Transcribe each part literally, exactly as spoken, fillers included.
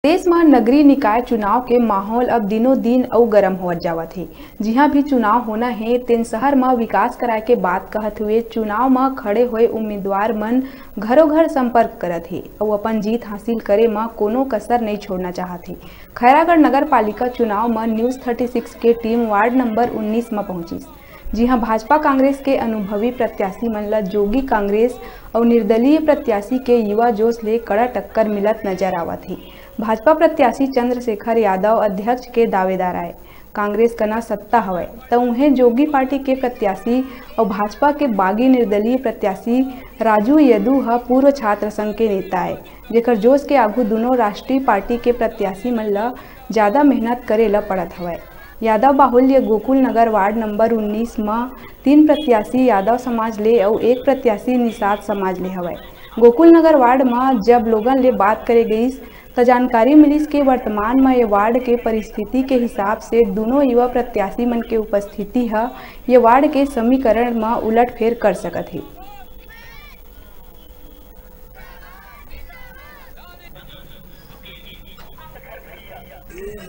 प्रदेश म नगरीय निकाय चुनाव के माहौल अब दिनों दिन अउ गरम होवत जावत हे। जिहां भी चुनाव होना हे, तेन शहर म विकास कराए के बात कहत हुए चुनाव म खड़े होए उम्मीदवार मन घरो घर संपर्क करत हे अउ अपन जीत हासिल करे म कोनो कसर नइ छोड़ना चाहत हे। खैरागढ़ नगर पालिका चुनाव म News Thirty Six के टीम वार्ड नंबर उन्नीस म पहुंचिस, जिहां भाजपा कांग्रेस के अनुभवी प्रत्याशी मन ल जोगी कांग्रेस अउ निर्दलीय प्रत्याशी के युवा जोश ले कड़ा टक्कर मिलत नजर आवत हे। भाजपा प्रत्याशी चंद्रशेखर यादव अध्यक्ष के दावेदार आय। कांग्रेस कना सत्ता हवय, त उहें जोगी पार्टी के प्रत्याशी अउ भाजपा के बागी निर्दलीय प्रत्याशी राजू यदु ह पूर्व छात्र संघ के नेता आय, जेकर जोश के आगू दुनों राष्ट्रीय पार्टी के प्रत्याशी मन ल जादा मेहनत करे ल पड़त हवय। यादव बाहुल्य गोकुल नगर वार्ड नंबर उन्नीस म तीन प्रत्याशी यादव समाज ले अउ एक प्रत्याशी निषाद समाज ले हवय। गोकुल नगर वार्ड म जब लोगन ले बात करे गईस, त जानकारी मिलिस कि वर्तमान म ये वार्ड के परिस्थिति के हिसाब से दुनों युवा प्रत्याशी मन के उपस्थिति ह ये वार्ड के समीकरण म उलटफेर कर सकत हे।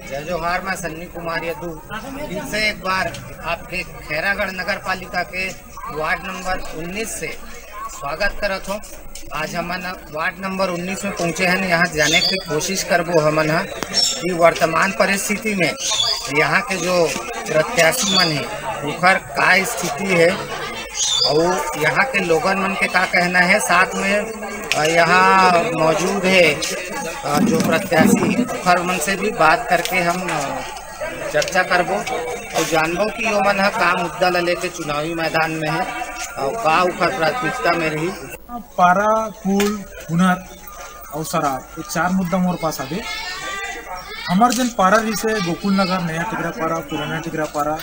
जय जोहार, मैं सन्नी कुमार यदु फिर से एक बार आपके खैरागढ़ नगर पालिका के वार्ड नंबर उन्नीस से स्वागत करत हों। आज हमन वार्ड नंबर उन्नीस में पहुंचे हन। यहाँ जाने के कोशिश करबो हमन ह कि वर्तमान परिस्थिति में यहाँ के जो प्रत्याशी मन हे, उखर का स्थिति है और यहाँ के लोगन मन के का कहना है। साथ में अ, यहाँ मौजूद है अ, जो प्रत्याशी है, उखर मन से भी बात करके हम अ, चर्चा करबो और जानबो कि ओमन ह का मुद्दा ला लेके चुनावी मैदान में है और का उखर प्राथमिकता में रही। पारा, पुल, हुनर और शराब, ये चार मुद्दा मोर पास आवे। हमर जन पारा रहिसे गोकुल नगर, नया टिकरा पारा, पुराना टिकरा पारा,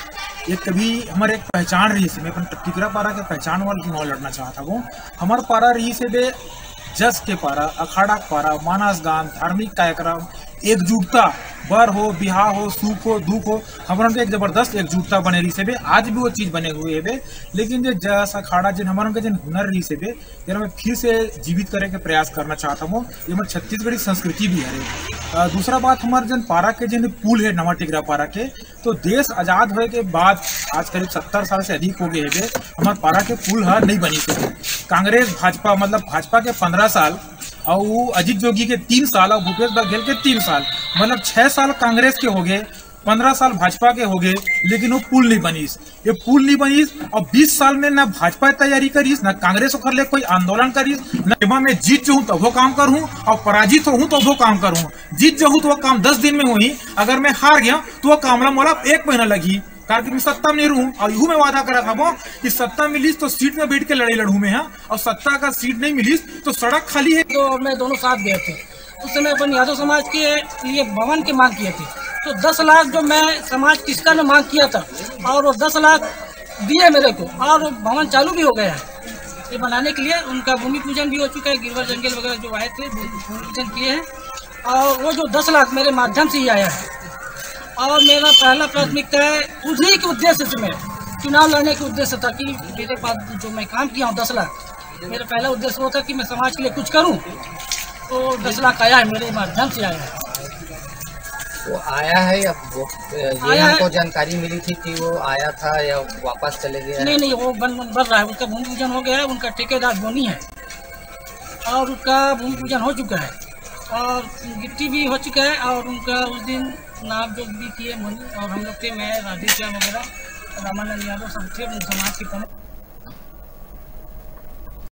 ये कभी हमर एक पहचान रहिसे। मैं अपन टिकरा पारा के पहचान वाला चुनाव लड़ना चाहत हूँ। हमर पारा रहिसे बे जस के पारा, अखाड़ा के पारा, मानस गान, धार्मिक कार्यक्रम, एकजुटता, बर हो, बिहाव हो, सुख हो, दुख हो, हमरन के एक जबरदस्त एकजुटता बने रहिसे बे। आज भी वो चीज बने हुए हे बे। लेकिन जे जस अखाड़ा, जिन हमरन के जिन हुनर रहिसे बे, जेला मैं फिर से जीवित करे के प्रयास करना चाहत हूँ। ये हमर छत्तीसगढ़ी संस्कृति भी हरे। अ, दूसरा बात, हमर जन पारा के जिन पुल है नवा टिकरा पारा के, तो देश आजाद होए के बाद आज करीब सत्तर साल से अधिक हो गए हे बे, हमर पारा के पुल ह नहीं बनी। कांग्रेस भाजपा, मतलब भाजपा के पंद्रह साल और अजीत जोगी के तीन साल और भूपेश बघेल के तीन साल, मतलब छह साल कांग्रेस के हो गए, पंद्रह साल भाजपा के हो गए, लेकिन वो पुल नहीं बनिस। ये पुल नहीं बनिस और बीस साल में ना भाजपा तैयारी करिस, ना कांग्रेस ओकर ले कोई आंदोलन करिस, ना एमा मैं जीत जाऊं तभो काम करूं और पराजित होऊं तभो काम करूं। जीत जाऊं तो वो काम दस दिन में होही, अगर मैं हार गया तो वो काम ला मोला एक महीना लगही, कारण कि मैं सत्ता में नहीं रहूं। और यहू मैं वादा करत हूं कि सत्ता मिलिस तो सीट में बैठ के लड़ाई लड़ूं मैं, हाँ, और सत्ता का सीट नहीं मिलिस तो सड़क खाली है। तो मैं दोनों साथ गए थे। उस समय अपन यादव समाज के लिए भवन की मांग किए थे, तो दस लाख जो मैं समाज किसका ने मांग किया था और वो दस लाख दिए मेरे को और भवन चालू भी हो गया है ये बनाने के लिए। उनका भूमि पूजन भी हो चुका है, गिरवर जंगल वगैरह जो आए थे भूमि पूजन किए हैं। और वो जो दस लाख मेरे माध्यम से ही आया है और मेरा पहला प्राथमिकता है उन्हीं के उद्देश्य से मैं चुनाव लड़ने के उद्देश्य था कि मेरे पास जो मैं काम किया हूँ दस लाख, मेरा पहला उद्देश्य वो था कि मैं समाज के लिए कुछ करूं, तो दस लाख आया है, मेरे माध्यम से आया है। वो आया है या वो, ये आया है। हमको जानकारी मिली थी कि वो आया था या वापस चले गया है? नहीं, नहीं, वो बन, बन, बन रहा है, उसका भूमि पूजन हो गया है, उनका ठेकेदार बोनी है और उसका भूमि पूजन हो चुका है और गिट्टी भी हो चुका है और उनका उस दिन नाप जोख भी किए बोनी और हम लोग थे, मैं, राधेश्याम वगैरह, रामानंद यादव सब थे, उन समाज के प्रमुख।